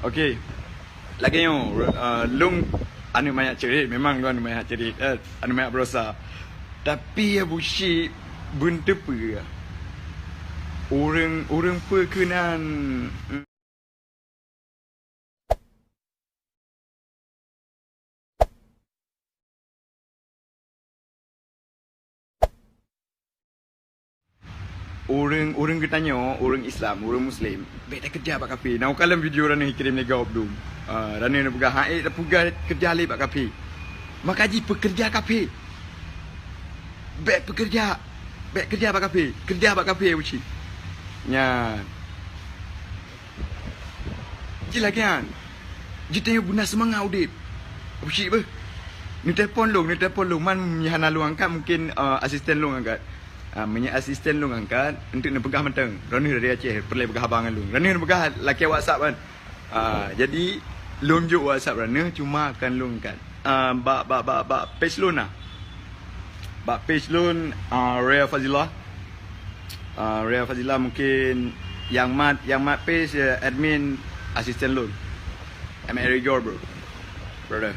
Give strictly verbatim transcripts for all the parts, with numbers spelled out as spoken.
Okey. Lagèe nyoe, uh, lôn aneuk manyak ceurit, memang lôn aneuk manyak ceurit, eh, aneuk manyak beurasa. Tapi Abusyik beuneuteupeu. Ureueng, ureueng peue keunan? Ureueng, ureueng geutanyoe, ureueng Islam, ureueng Muslim, bèk takeureuja bak kafé. Na ukalon video raneuk kirém lé gob dum. Ah, raneuk neupeugah, "Ha, eh, tapeugah keureuja lé bak kafé." Maka jih peukeureuja kafé. Bèk peukeureuja, bèk keureuja bak kafé, keureuja bak kafé, Abusyik. Nyan. Cit lagèe nyan. Jeuet tanyoe beuna seumangat udép. Abusyik beuh. Neutelepon lôn, neutelepon lôn. Man meunyo hana lôn angkat, mungkin, uh, asisten lôn angkat. Ah, meunyo asisten lôn angkat, enteuk neupeugah mantong. Droeneuh dari Aceh, peureulèe peugah haba ngon lôn. Droeneuh neupeugah lakèe WhatsApp kan. Ah, jadi lôn jok WhatsApp droeneuh, cuma kon lôn angkat. Ah, bak, bak, bak, bak page lôn na. Bak page lôn, ah, Rea Fazila. Ah, Rea Fazila mungkin nyang mat, nyang mat page, eh, admin asisten lôn. I'm Eric Gore, bro. Brother.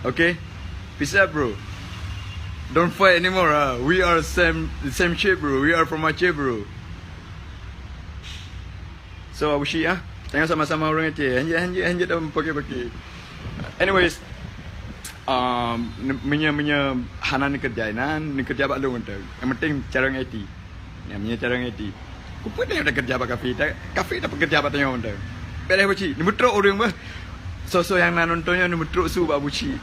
Okay? Peace out, bro. Don't fight anymore, ah. We are same, same shit, bro. We are from Aceh, bro. So, Abusyik, ah. Tanyoe sama-sama ureueng Aceh. Hanjeuet, hanjeuet, hanjeuet dah paké-paké. Anyways, um, ne-, meunyo, meunyo hana neukeureuja inan, neukeureuja bak lôn mantong. Nyang penting carông hati. Nyan, meunyo carông hati. Keupeue tanyoe takeureuja bak kafé? Ta-, kafé tapeukeureuja bak tanyoe mantong. Bèk lé Abusyik. Neumeutrok ureueng beuh. Soe-soe nyang na nonton nyoe neumeutrok su bak Abusyik.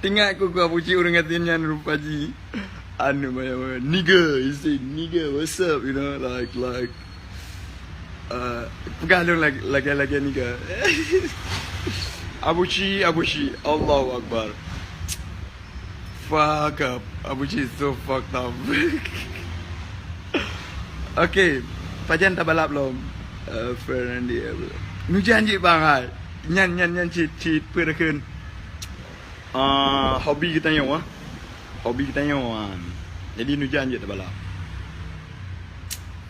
Teuingat ku, ku Abusyik ureueng gasien nyan rupa jih. Anu, maya, maya, nigga, you say, "Nigga, what's up?" You know, like, like, uh, peugah lôn lagèe, lagèe, lagèe nigga. Abusyik, Abusyik, Allahu Akbar. Fuck up. Abusyik so fucked up. Okay, pajan tabalap lom. Uh, Fernandi, uh, neujan jih bang, hai. Nyan, nyan, nyan cit, cit, peue takheun. Ah, hobi geutanyoe, ah. Hobi geutanyoe, ah. Jadi neujan jeuet tabalap.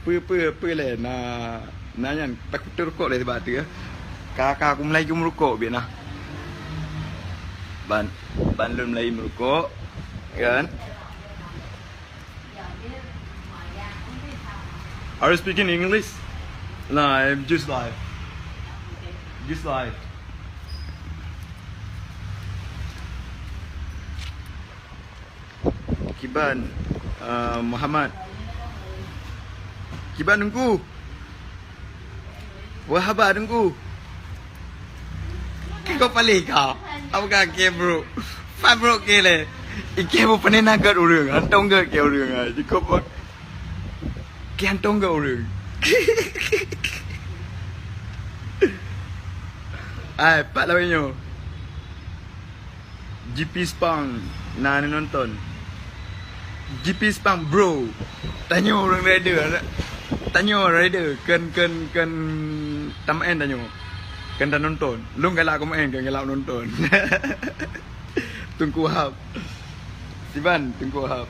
Peue, peue, peue lé na, na nyan takutée rukok lé sibak ateueh, ah. Ka, ka aku mulai keu meurukok biet na. Ban, ban lôn mulai meurukok, kan? Are you speaking English? No, I'm just live. Just live. Kiban, uh, Muhammad. Kiban Teungku. Wah, haba Teungku. Keu kau paléh kau. Apa kau keu bro? Fa bro keu lé. Ikeu bu pané na gét ureueng, hantong gét keu ureueng ah. Jikeu bu keu hantong gét ureueng. Ai, pat lawét nyoe. G P Spang na nonton. G P Spang, bro. Tanyoe ureueng rider. Tanyoe rider. Kheun, kheun, kheun tameu'en tanyoe. Kheun tanonton. Lôn galak kumeu'en, kheun galak nonton. Teungku Wahab. Siban, Teungku Wahab.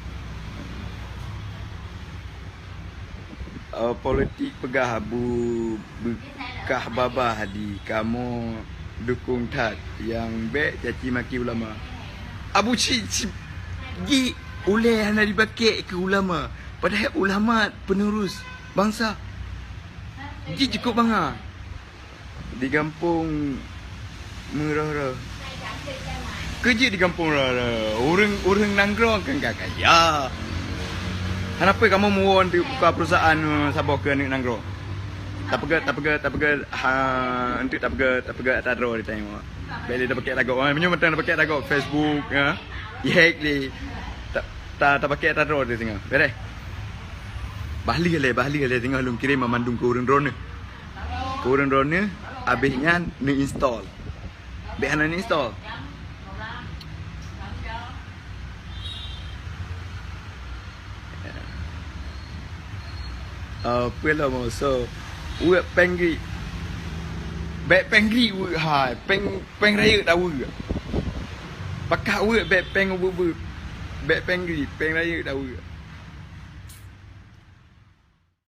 Uh, politik peugah bu-, beukah babah di kamoe dukong that nyang bèk caci maki ulama. Abu Syik, Syik, jih ulèe hana jipakèk keu ulama, padahai ulama penerus bansa. Jih cukôp bangga. Di gampông meurôh-rôh. Keujeuet di gampông rôh-rôh. Ureueng, ureueng nanggroe kan ka kaya. Hana peue kamoe muwoe di buka perusahaan, eh, saboh keu aneuk nanggroe. Tapeugèt, tapeugèt, tapeugèt, ha, enteuk tapeugèt, tapeugèt ata droe di tanyoe. Bèk lé tapakèk lagoe. Ha, meunyoe mantong tapakèk lagoe Facebook, ha. Ihack lé. Ta, ta, tapakèk ata droe di singoh. Beureh. Bah lheueh lé, bah lheueh lé singoh lôn kirém mandum keu ureueng droeneuh. Keu ureueng droeneuh, abéh nyan neu-install. Bèk hana neu-install. Ah, peue lom, so, weuek péng gri. Bèk péng gri weuek hai, péng, péng rayeuk dah weuek. Pakat weuek bèk péng ubeuet-beuet. Bèk péng gri, péng rayeuk dah weuek.